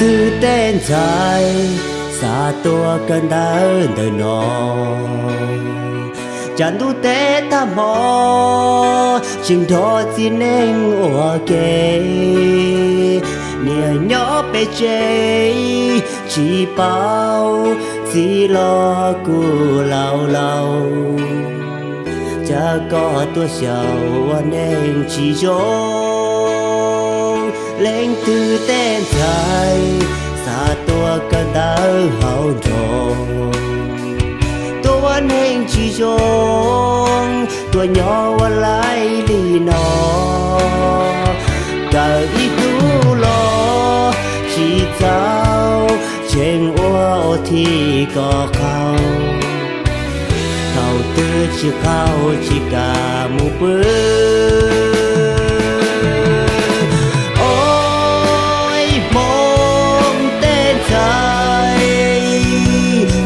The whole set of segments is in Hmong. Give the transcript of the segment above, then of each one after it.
Twb tej ntxhais xav tuaj kawm ntawv ntawm no, cas ntuj teb tag hmo tsis nrog txiv neej ua ke. Niam nyob pem tsev tsis paub txiv los kuj laus laus, cas koj tuaj xyaum ua neej tsis zoo. Leej twg tej ntxhais xav tuaj kawm ntawv hauv nroog, tuaj ua neej tsis zoo, tuaj nyob ua laij li no. Kawm ib hnub los tsis txaus, tseem ua ua thib kom qaug, thaum twg tsis qaug tsis kam mus pw. Ua Hmoob tej ntxhais,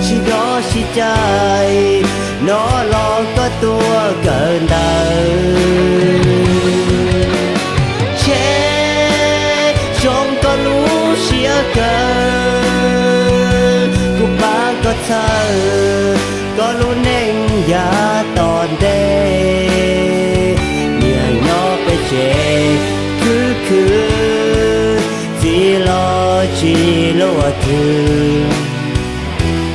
sib nrog sib cai, hnub no los koj tuaj kawm ntawv, ntshe zoo koj lub siab kawg, kuv pab koj txhawb koj lub neej yav tom ntej. Niam nyob pem tsev khwv khwv, txiv los tsis luag twg.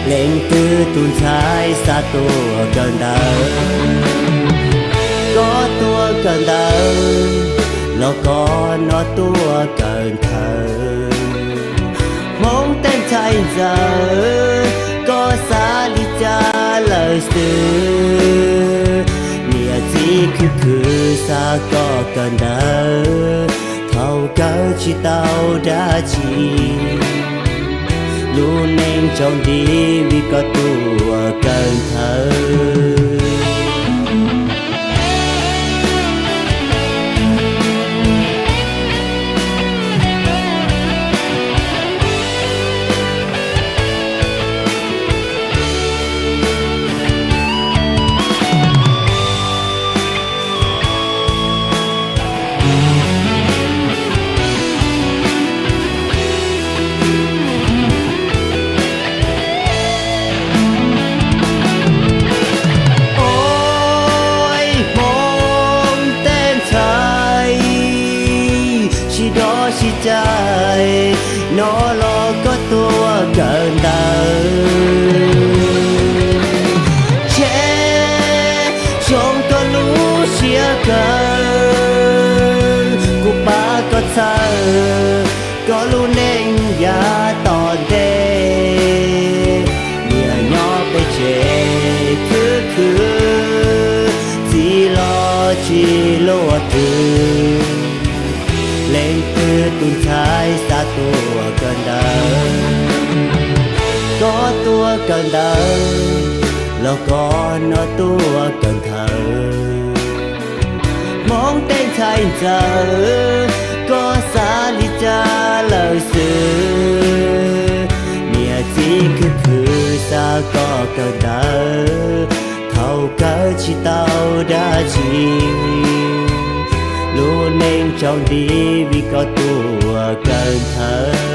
Leej twg tus ntxhais xav tuaj kawm ntawv, koj tuaj kawm ntawv, los koj no tuaj kawm ntawv. Hmoob tej ntxhais ntxawm, koj xav li cas lawm xwb. Niam txiv khwv khwv xa koj kawm ntawv, thaum kawg tsis tau dab tsi. Lub neej tsaus nti vim koj tuaj kawm ntawv. Ua Hmoob tej ntxhais, sib nrog sib cai, hnub no los koj tuaj kawm ntawv, ntshe zoo koj lub siab kawg, kuv pab koj txhawb koj lub neej yav tom ntej. Niam nyob pem tsev khwv khwv, txiv los tsis luag twg. Leej twg tus ntxhais xav tuaj kawm ntawv, koj tuaj kawm ntawv, los koj no tuaj kawm ntawv. Hmoob tej ntxhais ntxawm, koj xav li cas lawm xwb. Niam txiv khwv khwv xa koj kawm ntawv, thaum kawg tsis tau dab tsi. Lub neej tsaus nti vim koj tuaj kawm ntawv.